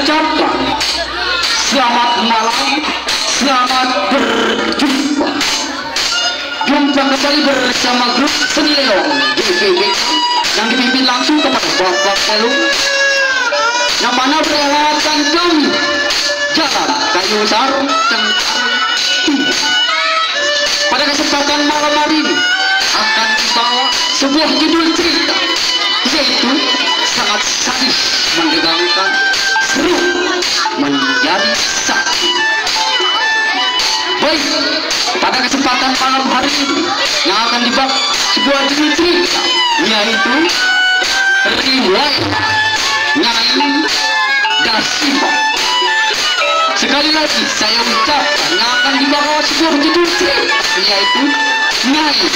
ucapkan selamat malam, selamat berjumpa. Jumpa kembali bersama grup Seni Leong GBW yang dipimpin langsung kepada Bapak Pelu, yang mana perhelatan kami Jalan Kayu Besar Cengkareng Timur. Pada kesempatan malam hari ini akan dibawa sebuah judul cerita, yaitu sangat sadis, menegangkan, seru, menjadi satu. Baik, pada kesempatan malam hari ini yang akan dibawa sebuah judul cerita, yaitu riwayat Nyai Dasima. Sekali lagi saya ucapkan yang akan dibawa sebuah judul cerita, yaitu Nyai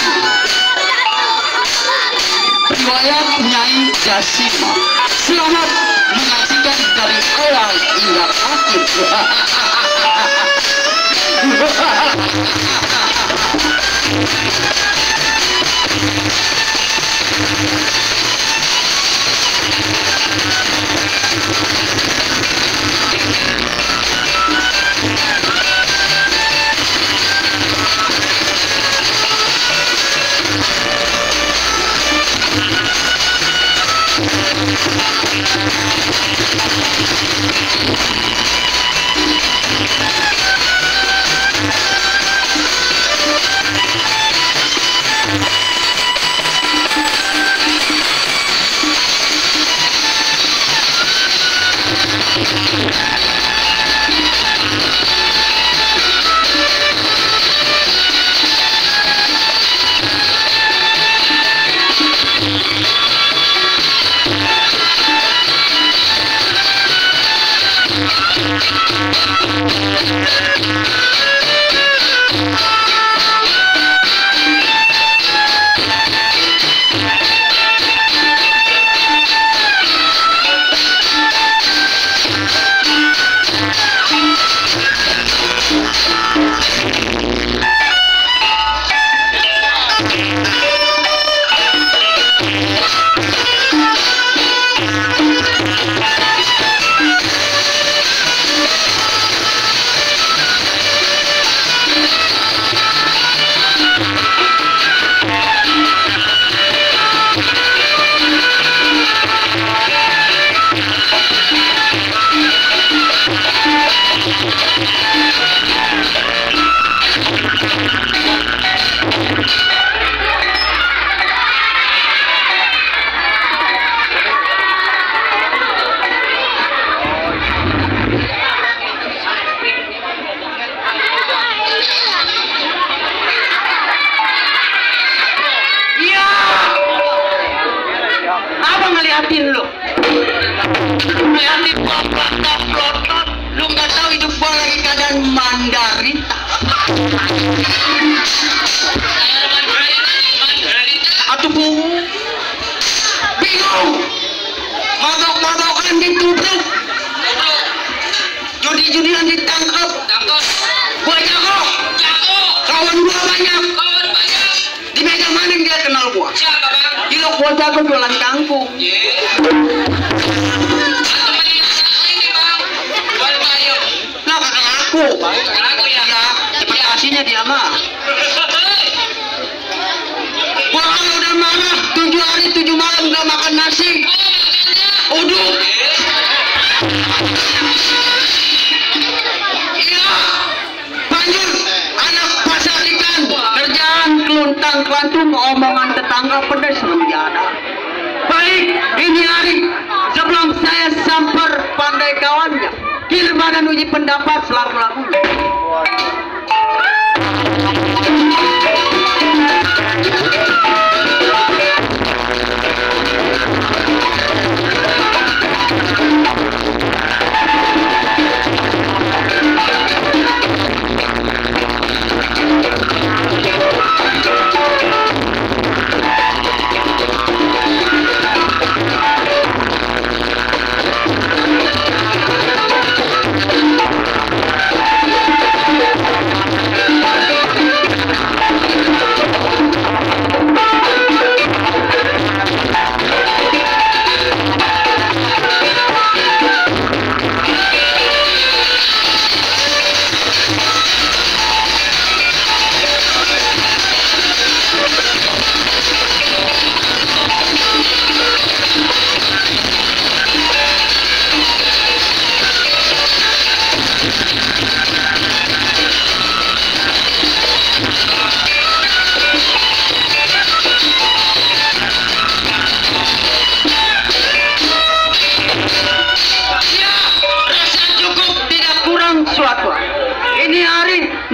riwayat Nyai Dasima. Selamat menyaksikan dari awal hingga akhir. Ngeliatin lu, ngeliatin plot-plot, lu nggak tahu itu gua lagi keadaan Mandarita. Atau bingung, mabok-mabokan ditubruk, judi-judian ditangkap, gua jago, kawan gua banyak. Di meja mana dia kenal gua? Gila, gua jago jualan kangkung. Nah, kakak aku. Ya, cepat kasihnya dia mah. Gua kalau udah marah 7 hari 7 malam gak makan nasi. Uduk. Iya. Banjir, anak pasar ikan, kerjaan keluntang kelantung, omongan tetangga pedas menjada. Baik, ini hari sebelum saya samper pandai kawannya, Kirma dan uji pendapat selaku lagunya.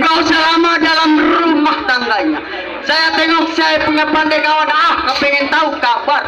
Kau selama dalam rumah tangganya. Saya tengok saya punya pandai kawan. Kau pengen tahu kabar.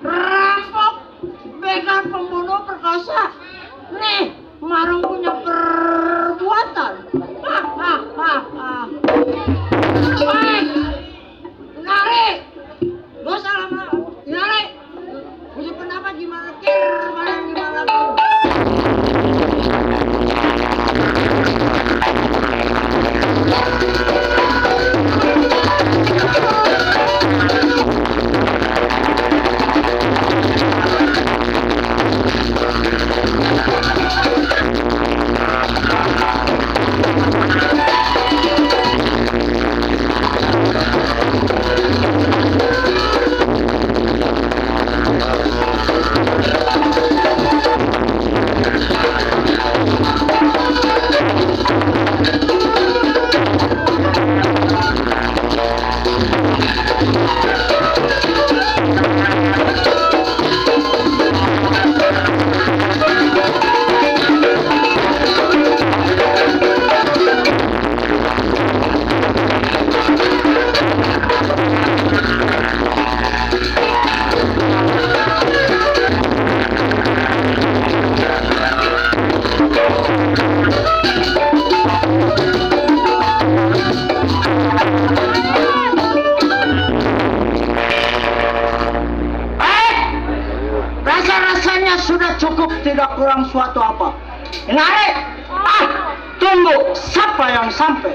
Rampok, begal, pembunuh, perkosa. Nih, Marung punya perbuatan. Baik, Nari, gue salah Nari. Punya pendapat gimana gimana kau? Sudah cukup, tidak kurang suatu apa. Naik, tunggu siapa yang sampai.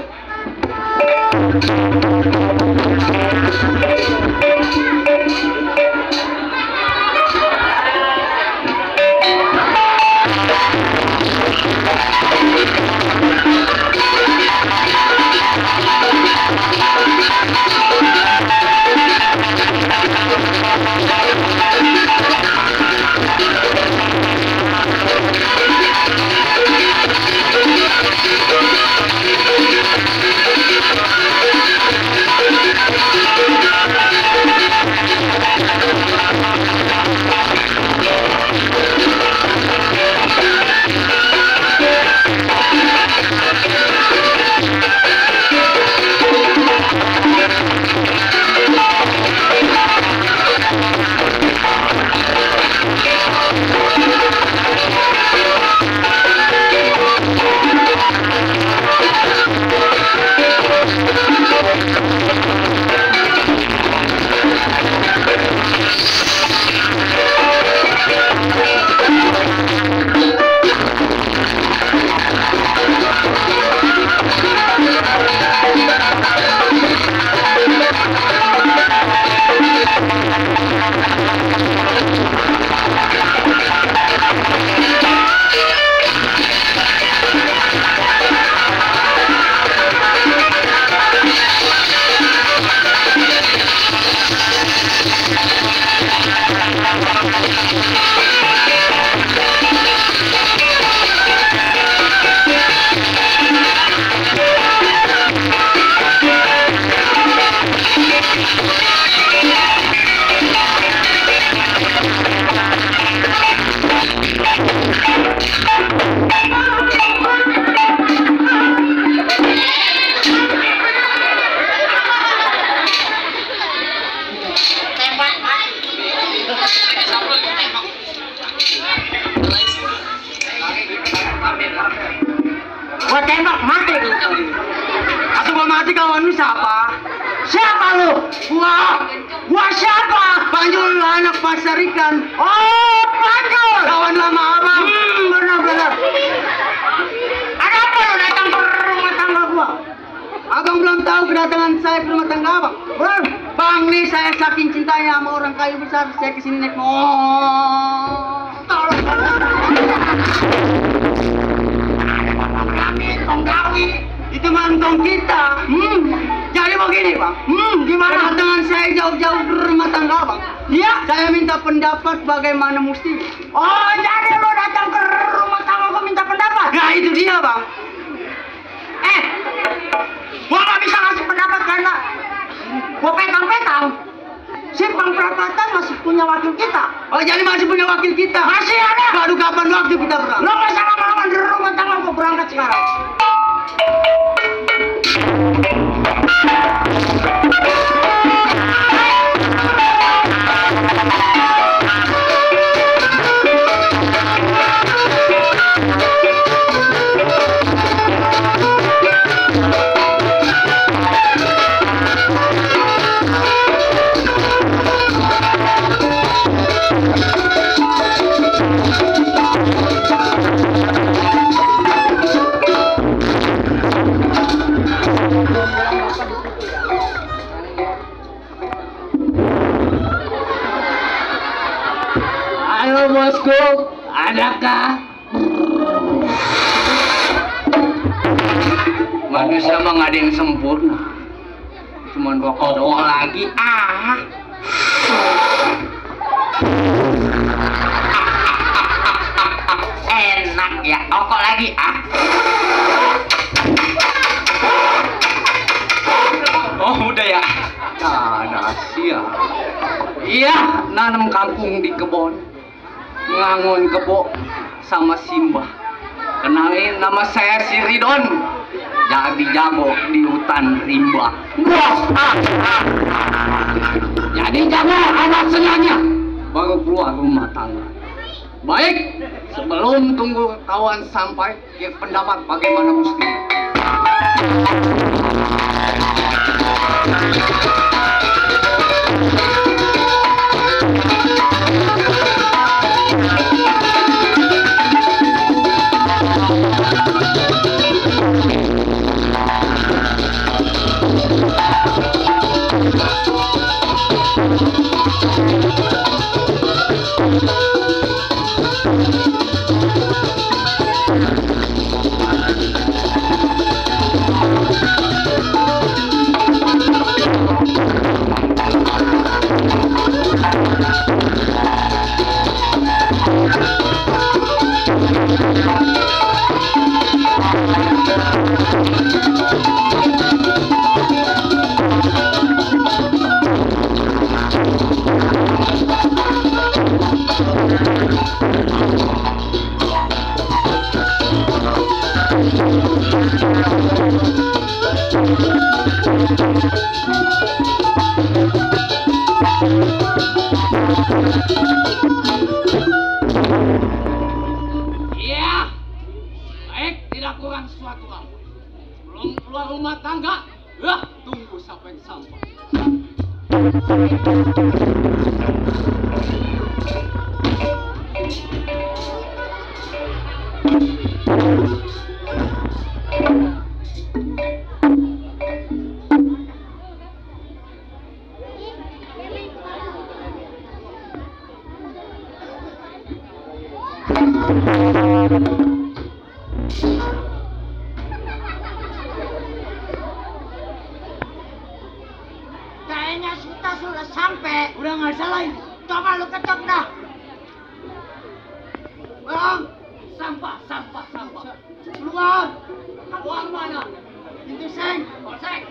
Gua siapa? Panjul anak pasar ikan. Oh, Panjul. Kawan lama abang. Benar. Ada apa lu datang ke rumah tangga gua? Abang belum tahu kedatangan saya ke rumah tangga abang. Belum. Bang, nih saya saking cintanya sama orang kayu besar, saya kesini naik motor. Kami tonggawi. Itu mantong kita. Jadi begini bang. Gimana? Kedatangan saya jauh-jauh ke rumah tangga abang. Iya. Saya minta pendapat bagaimana mesti. Oh, jadi lu datang ke rumah tangga gua minta pendapat? Nah itu dia bang. Gua nggak bisa ngasih pendapat karena gua pegang-pegang. Simpang perapatan masih punya wakil kita. Oh jadi masih punya wakil kita. Masih ada. Baru kapan waktu kita berangkat? Lo nggak usah lama-lama di rumah tangga gua berangkat sekarang. Halo bosku, adakah? Manusia mah nggak ada yang sempurna. Cuman rokok doang lagi. Enak ya, rokok lagi Oh udah ya. Sia. Iya, nanam kampung di kebon, ngangon kebo sama Simba. Kenalin, nama saya si Ridon. Jadi jago di hutan rimba. Jadi jago anak senangnya baru keluar rumah tangga. Baik, sebelum tunggu kawan sampai, ya pendapat bagaimana mesti. Iya, baik, tidak kurang suatu apa. Sebelum keluar rumah tangga, tunggu sampai sampai. Kayaknya kita sudah sampai. Udah nggak salah ini. Coba lu ketok dah. Bang, sampah. Keluar. Uang mana? Itu seng. Polsek.